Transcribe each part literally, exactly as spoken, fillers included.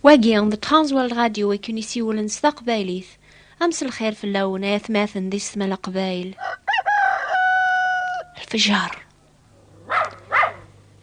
Wagi d Transworld Radio i ken-isiwlen s taqbaylit. Am s lxir fell-awen ay atmaten di setma Leqbayel. Lefjer.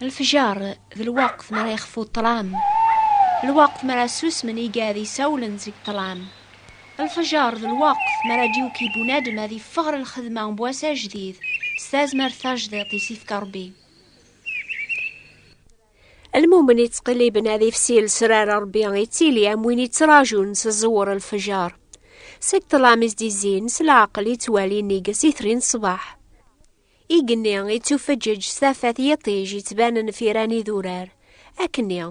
Lefjer d lweqt mi ara yexfu ṭṭlam, lweqt mi ara susmen igad isawlen seg ṭṭlam. Lefjer d lweqt mi ara d-yuki bunadem ad iffeɣ ɣer lxedma n wass ajdid s tazmert tajdiṭ i s-ifka Ṛebbi. Lmumen yettqelliben ad ifsi lesrar n Ṛebbi yettili am win yettrajun s ẓẓewwer n lefjer. Seg ṭṭlam i s-d-izzin s leɛqel yettwali nnig-s itri n ṣṣbeḥ. Igenni yettufeǧǧeǧ s tafat n yiṭij yettbanen f iran idurar. Akkenni,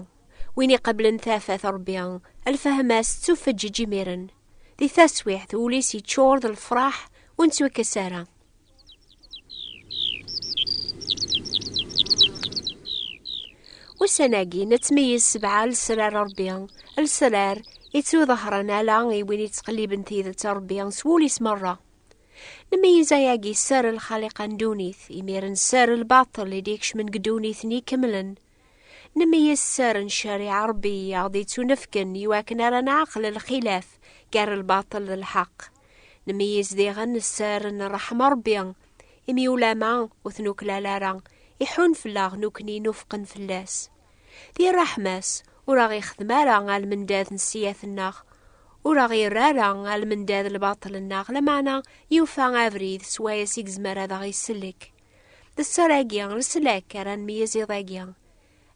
win iqeblen tafat n Ṛebbi, lfehma-s tettufeǧǧeǧ imiren. Di taswiɛt, ul-is yeččur d lefraḥ ur nettwakkes ara. Ussan-agi, nettmeyyiz sebɛa lesrar n Ṛebbi, lesrar ittuḍehren ala i win yettqelliben tidet n Ṛebbi s wul-is merra. Nmeyyez ayagi sser n lxaliqa n ddunit, imiren sser n lbaṭel i d-ikecmen deg ddunit-nni ikemlen. Nmeyyez sser n ccariɛa n Ṛebbi i aɣ-d-ittunefken i wakken ara nɛaqel lxilaf gar lbaṭel d lḥeqq. Nmeyyez diɣen sser n ṛṛeḥma n Ṛebbi, imi ulama ur t-nuklal ara, iḥun fell-aɣ nekkni nufqen fell-as. Di ṛṛeḥma-s, ur aɣ-ixdem ara almendad n ssiyat-nneɣ, ur aɣ-irra ara almendad n lbaṭel-nneɣ, lameɛna yufa abrid swayes i yezmer ad aɣ-isellek. D sser-agi, leslak ara nmeyyez iḍ-agi.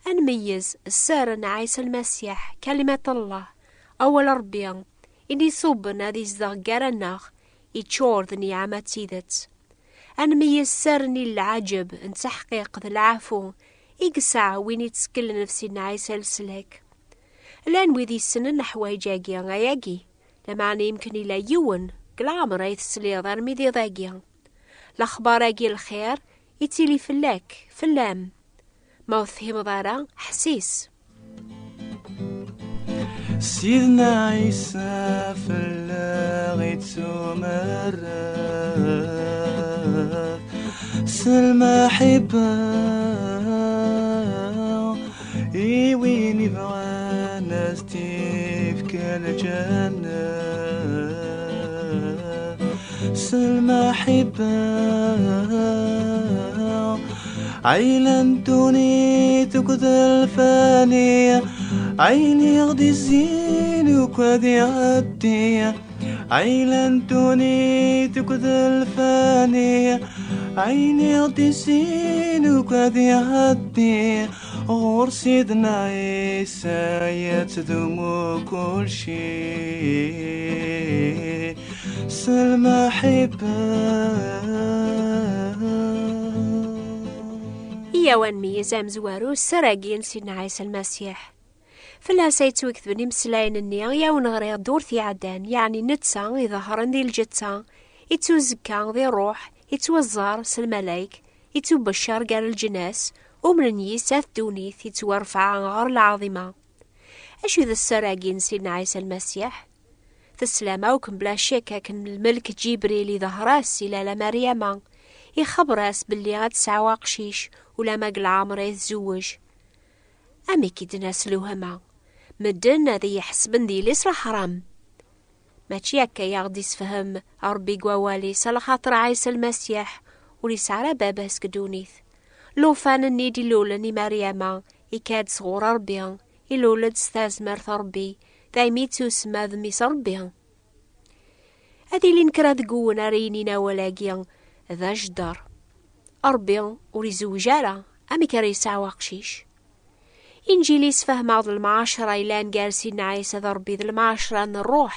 Ad nmeyyez sser n Ɛisa Lmasiḥ, Kalimat Allah, awal Ṛebbi, i d-iṣubben ad izdeɣ gar-aneɣ, iččur d nniɛma d tidet. Ad nmeyyez sser-nni n lɛaǧeb, n tteḥqiq d lɛafu, i yesɛa win itteklen ɣef Sidna Ɛisa leslak. Llan wid yessnen leḥwayeǧ-agi, ayagi, lameɛna yemken ila yiwen deg leɛmer ay tesliḍ armi d iḍ-agi. Lexbar-agi n lxir ittili fell-ak, fell-am. Ma ur tefhimeḍ ara, ḥess-is. Sidna Ɛisa fell-aɣ ittumerret s lmaḥibba, i win ibɣan ad s-t-ifk lǧenna. S lmaḥibba, ɛila n ddunit akked lfani, ayen i ɣ-d-izzin akk ad iɛeddi. Ɛila n ddunit akked lfani, ayen i ɣ-d-izzin akk ad iɛeddi. Ɣur Sidna Ɛisa yettdumu kulci s lmaḥibba. Iyyaw ad nmeyyez amezwaru sser-agi n Sidna Ɛisa Lmasiḥ. Fell-as ay ttwaketben imeslayen-nni i awen-ɣriɣ ddurt iɛeddan, yeɛni netta iḍehren di lǧetta, ittuzekka di ṛṛuḥ, ittweẓẓar s lmalayek, ittubeccer gar leǧnas, umnen yis at ddunit, ittwarfeɛ ɣer lɛaḍima. Acu d sser-agi n Sidna Ɛisa Lmasiḥ? Teslam akk mebla ccek akken lmelk Ǧibril iḍher-as i Lalla Meryama, ixebber-as belli ad tesɛu aqcic ulamma deg leɛmer ay tzewwej. Amek i d-tenna s lewhama? Medden ad iyi-ḥesben d yelli-s leḥram. Mačči akka i aɣ-d-isefhem Ṛebbi deg wawal-is, alaxaṭer Ɛisa Lmasiḥ ur yesɛi ara baba-s deg ddunit. Llufan-nni d-ilulen i Meryama, ikka-d sɣur Ṛebbi, ilul-d s tazmert n Ṛebbi, daymi yettusemma d mmi-s n Ṛebbi. Ad ilin kra deg-wen ara yinin awal-agi d ajedder. Ṛebbi ur izewweǧ ara, amek ara yesɛu aqcic? Inǧil yessefhem-aɣ-d lemɛacra yellan gar Sidna Ɛisa d Ṛebbi d lemɛacra n ṛṛuḥ,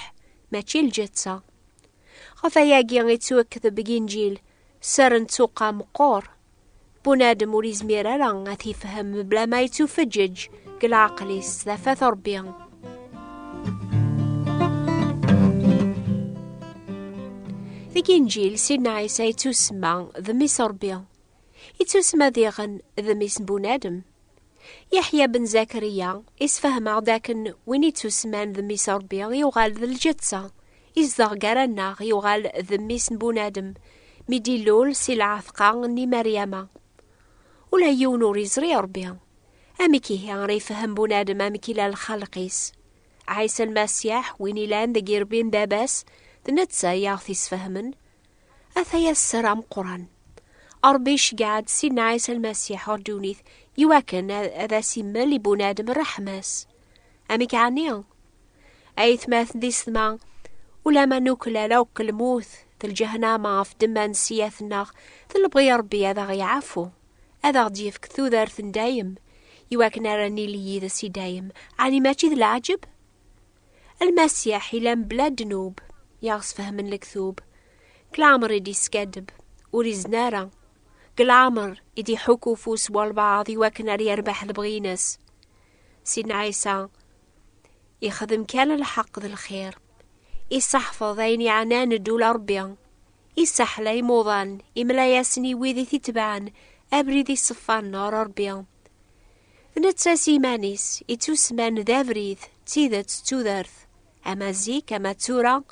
mačči lǧetta. Ɣef wayagi i yettwakteb deg Inǧil sser n ttuqqa meqqer. Bunadem ur yezmir ara ad t-yefhem mebla ma yettufeǧǧeǧ deg leɛqel-is s tafat n Ṛebbi. Deg Inǧil, Sidna Ɛisa yettusemma d mmi-s n Ṛebbi. Yettusemma diɣen d mmi-s n bunadem. Yeḥya ben Zakariya isfehmeɣ-d akken win yettusemman d mmi-s n Ṛebbi yuɣal d lǧetta, izdeɣ gar-aneɣ, yuɣal d mmi-s n bunadem, mi d-ilul si lɛetqa n Meryama. Ula yiwen ur iẓri Ṛebbi. Amek ihi ara yefhem bunadem amek ila lxalq-is? Ɛisa Lmasiḥ, win ilan deg irebbi n Baba-s, d netta i aɣ-t-isfehmen. Ataya sser ameqqran. Ṛebbi iceggeɛ-d Sidna Ɛisa Lmasiḥ ɣer ddunit, iwakken ad, ad as-immel i bunadem ṛṛeḥma-s. Amek ɛni? Aytmaten d yessetma, ulamma nuklal akk lmut d lǧehnama ɣef ddemma n ssiyat-nneɣ, d lebɣi n Ṛebbi ad aɣ-yeɛfu, ad aɣ-d-yefk tudert n dayem, iwakken ara nili yid-s i dayem. Ɛni mačči d leɛǧeb? Lmasiḥ yella mebla ddnub, i aɣ-sfehmen lektub. Deg leɛmer i d-yeskaddeb, ur izen ara. Deg leɛmer i d-iḥukku ufus walbeɛḍ iwakken ar yerbeḥ lebɣi-ines. Sidna Ɛisa ixdem kan lḥeqq d lxir. Isseḥfeḍ ayen yeɛnan ddula Ṛebbi. Isseḥla imuḍan, imla-yasen i wid i t-itebɛen abrid iṣeffan ɣer Ṛebbi. D netta s yiman-is ittusman d abrid, d tidet, d tudert. Ama zik, ama d tura,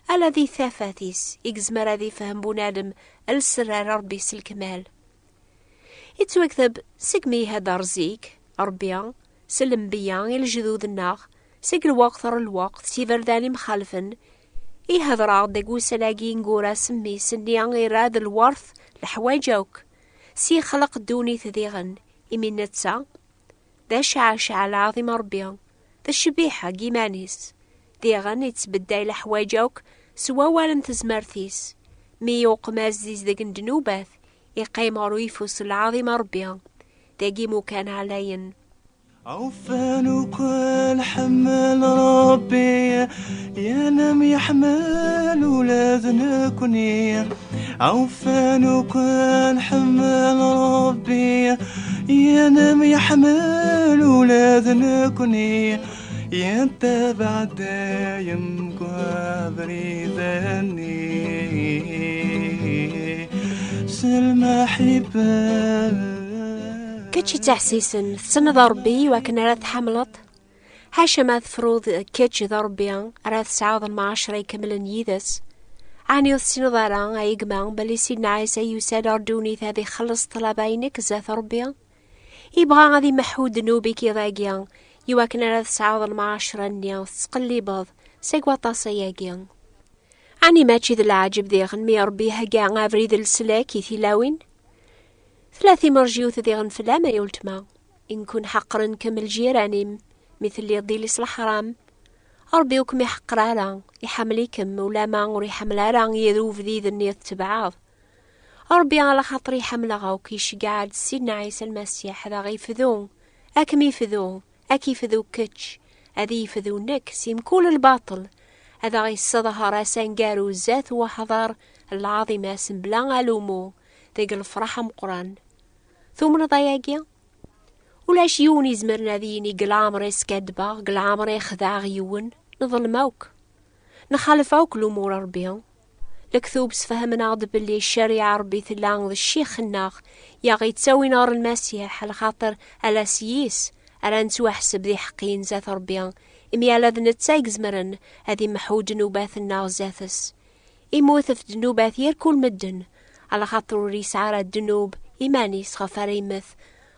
ala di tafat-is i yezmer ad ifhem bunadem lesrar Ṛebbi s lekmal. Ittwakteb segmi ihedder zik Ṛebbi s lenbiya i lejdud-nneɣ, seg lweqt ɣer lweqt s iberdan imxalfen. Ihedder-aɣ-d deg wussan-agi ineggura s mmi-s-nni irad lwert leḥwayeǧ akk, s yexleq ddunit diɣen, imi netta d aceɛceɛ lɛaḍima Ṛebbi, d ccbiḥa n yiman-is. Diɣen ittbedday leḥwayeǧ akk s wawal n tezmert-is. Mi yuqem azdideg n ddnubat, iqqim ɣer uyeffus n lɛaḍima Ṛebbi, dagi imukan ɛlayen. Awfan akk lḥemmel Ṛebbi, yenem yeḥmel ula d nekni. Awfan akk lḥemmel Ṛebbi, yenem yeḥmel ula d nekni. Yettabaɛ dayem deg abrid-nni s lmaḥibba. Kečč ittɛessisen, tessneḍ Ṛebbi iwakken ara tḥemmleḍ? Ḥaca ma tefruḍ kečč d Ṛebbi ara tesɛuḍ lmeɛcra ikemlen yid-s. Ɛni ur tessineḍ ara, ay gma, belli Sidna Ɛisa yusa-d ɣer ddunit ad ixelleṣ ṭṭlaba-inek zdat Ṛebbi? Ibɣa ad imeḥḥu ddnub-ik iḍ-agi, iwakken ara tesɛuḍ lmeɛcra-nni tettqellibeḍ seg waṭas ayagi. Ɛni mačči d leɛǧeb diɣen mi Ṛebbi ihegga abrid n leslak i tilawin? Tella timerjiwt diɣen fell-am, ay ultma, i nkun ḥeqren-kem lǧiran-im, mi telliḍ di lis leḥram. Ṛebbi ur kem-iḥeqqer ara, iḥemmel-ikem, ulama ur iḥemmel ara yir ubdid-nni tettebɛeḍ. Ṛebbi, ala xaṭer iḥemmel-aɣ akk, iceggeɛ-d Sidna Ɛisa Lmasiḥ ad aɣ-ifdu, ad kem-ifdu, ad k-ifdu kečč, ad iyi-ifdu nekk si mkul lbaṭel, ad aɣ-isseḍher ass aneggaru zdat uḥḍar n lɛaḍima-s mebla alumu, deg lefraḥ ameqqran. Tumneḍ ayagi? Ulac yiwen izemren ad yini deg leɛmer i skaddbeɣ, deg leɛmer i xedɛeɣ yiwen. Neḍlem akk. Nxalef akk lumuṛ n Ṛebbi. Lektub sfehmen-aɣ-d belli ccariɛa n Ṛebbi tella d ccix-nneɣ, i aɣ-ittawin ɣer Lmasiḥ, lxaṭer ala s yis ara nettwaḥseb d iḥeqqiyen zdat Ṛebbi, imi ala d netta i izemren ad imḥu ddnubat-nneɣ zdat-s. Immut ɣef ddnubat yir kul medden, alaxaṭer ur yesɛi ara ddnub iman-is ɣef ara yemmet,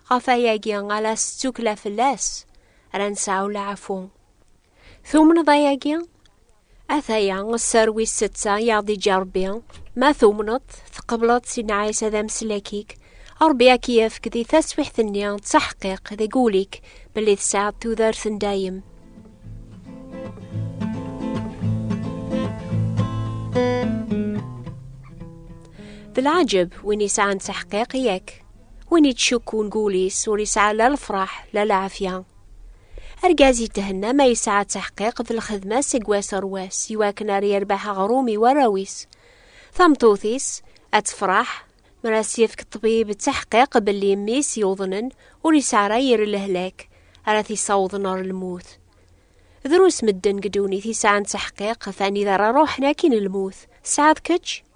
ɣef ayagi ala s ttukla fell-as ara nesɛu leɛfu. Tumneḍ ayagi? Ataya sser wis setta i aɣ-d-iǧǧa Ṛebbi. Ma tumneḍ, tqebleḍ Sidna Ɛisa d ameslak-ik, Ṛebbi ad k-yefk di taswiḥt-nni d taḥqiq deg wul-ik belli tesɛiḍ tudert n dayem. D leɛǧeb win yesɛan taḥqiq, yak, win yettcukkun deg wul-is ur yesɛi la lefraḥ la lɛafya. Argaz yethenna ma yesɛa taḥqiq d lxedma seg wass ar wass, iwakken ar yerbeḥ aɣrum i warraw-is. Tameṭṭut-is ad tefreḥ mi ara s-yefk ṭṭbib taḥqiq belli mmi-s yuḍnen ur yesɛi ara yir lehlak ara t-yessawḍen ɣer lmut. Drus medden deg ddunit yesɛan taḥqiq ɣef anida ara ruḥen akkin lmut. Tesɛiḍ kečč?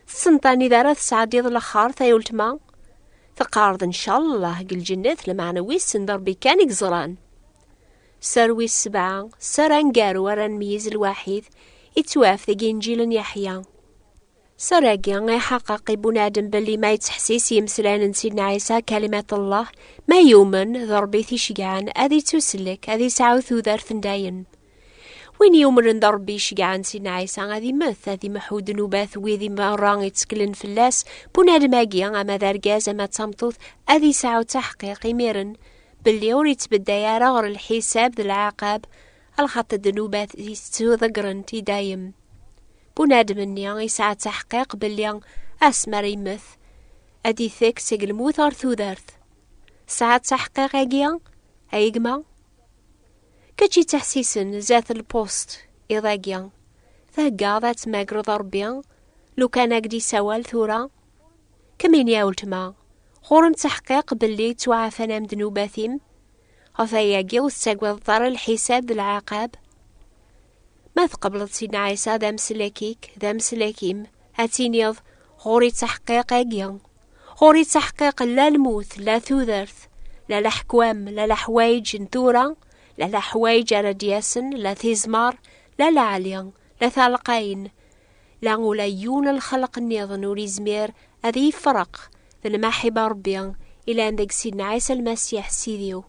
Tessneḍ anida ara tesɛeddiḍ lexxart, ay ultma? Teqqareḍ: "Ncallah, deg lǧennet, lameɛna wissen d Ṛebbi kan i yeẓran." Sser wis sebɛa, sser aneggaru ara nmeyyez lwaḥid, ittwaf deg Inǧil n Yeḥya. Sser-agi iḥaqeq i bunadem belli ma yettḥessis i yimeslayen n Sidna Ɛisa, Kalimat Allah, ma yumen d Ṛebbi i t-iceggɛen, ad ittusellek, ad isɛu tudert n dayem. Win yumren d Ṛebbi iceggɛen Sidna Ɛisa ad immet, ad imḥu ddnubat wid i merra itteklen fell-as. Bunadem-agi, ama d argaz ama d tameṭṭut, ad yesɛu taḥqiq imiren belli ur yettbedday ara ɣer lḥisab d lɛaqab, lxaṭer ddnubat-is ttuḍeggren i dayem. Bunadem-nni yesɛa taḥqiq belli asmi ara yemmet, ad d-itek seg lmut ɣer tudert. Tesɛa taḥqiq-agi, a gma? Kečč yettḥessisen zdat lpust iḍ-agi, theggaḍ ad tmagreḍ Ṛebbi lukan ad k-d-isawal tura? Kemmini a weltma, ɣur-m taḥqiq belli ttwaɛfan-am ddnubat-im? Ɣef wayagi ur tettagadeḍ ara lḥisab d lɛaqab? Ma tqebleḍ Sidna Ɛisa d ameslak-ik, d ameslak-im, ad tiniḍ: ɣur-i taḥqiq-agi. Ɣur-i taḥqiq la lmut, la tudert, la leḥkwam, la leḥwayeǧ n tura, la leḥwayeǧ ara d-yasen, la tizmar, la leɛli, la talqayin, la ula yiwen n lxelq nniḍen ur izmir ad yefreq d lmaḥiba n Ṛebbi ilan deg Sidna Ɛisa Lmasiḥ Sidi-w.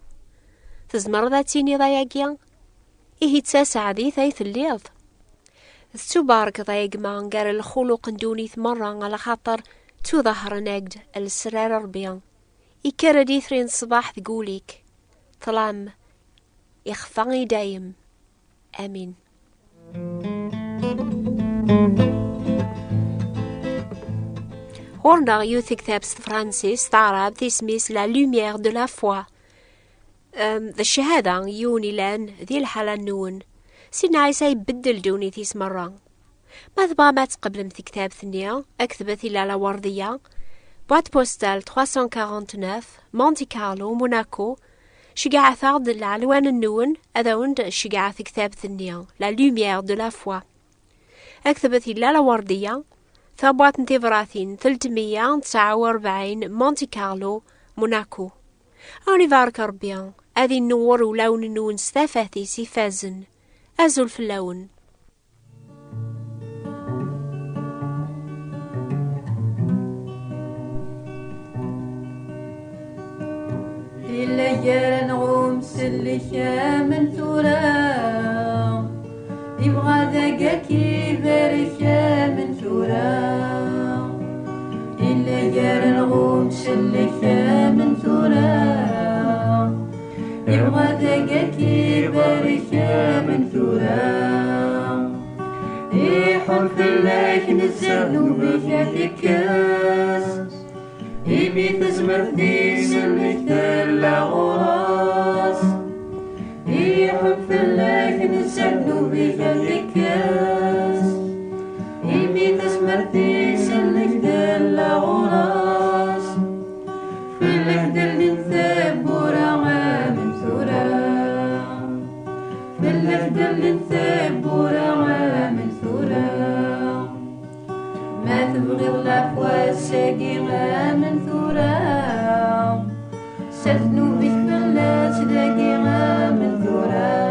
Tzemreḍ ad tiniḍ ayagi? Ihi d taseɛdit ay telliḍ. Tettubarkeḍ ay gma gar lxuluq n ddunit merra, ala xaṭer ttuḍahren-ak-d lesrar n Ṛebbi. Ikker-d itri n ṣṣbeḥ deg wul-ik. Ṭṭlam ixfa i dayem. Amin. Ɣur-neɣ yiwet tektabt s tefransist, taɛrabt, isem-is La Lumière de la Foi. Em, d cchada yiwen ilan di lḥala-nwen. Sidna Ɛisa ibeddel ddunit-is merra. Ma tebɣam ad tqeblem tektabt-nni, aktbet ila Lawerdiya, boîte postale trois cent quarante-neuf, Monte Carlo, Monaco. Ceggɛet-aɣ-d lɛelwan-nwen, ad awen-d-ceggɛeɣ tektabt-nni, La Lumière de la Foi. Aktbet ila Lawerdiya, tabwaṭ n tebratin telt meyya tesɛa u rebɛin, Monte Carlo, Monaco. Ad wen-ibarek Ṛebbi, ad inewwer ulawen-nwen s tafat-is ifazen. Azul fell-awen. Yella gar-aneɣ umsellek am n tura, yebɣa dagi ad k-ibarek am n tura. Yella gar-aneɣ umsellek am n tura, yebɣa dagi ad k-ibarek am n tura. Iḥun fell-ak nezzeh ddnub-ik ad t-ikkes, imi tezmert-is nnek tella ɣur-s. Iḥun fell-ak nezzeh ddnub-ik ad t-ikkes, imi tezmert-is nnek tella ɣur-s. Fell-ak d-llint tewwura am n tura. Fell-ak d-llint tewwura am n tura. Ma tebɣiḍ lɛefwa ass-agi am n tura, sers ddnub-ik fell-as dagi am n tura.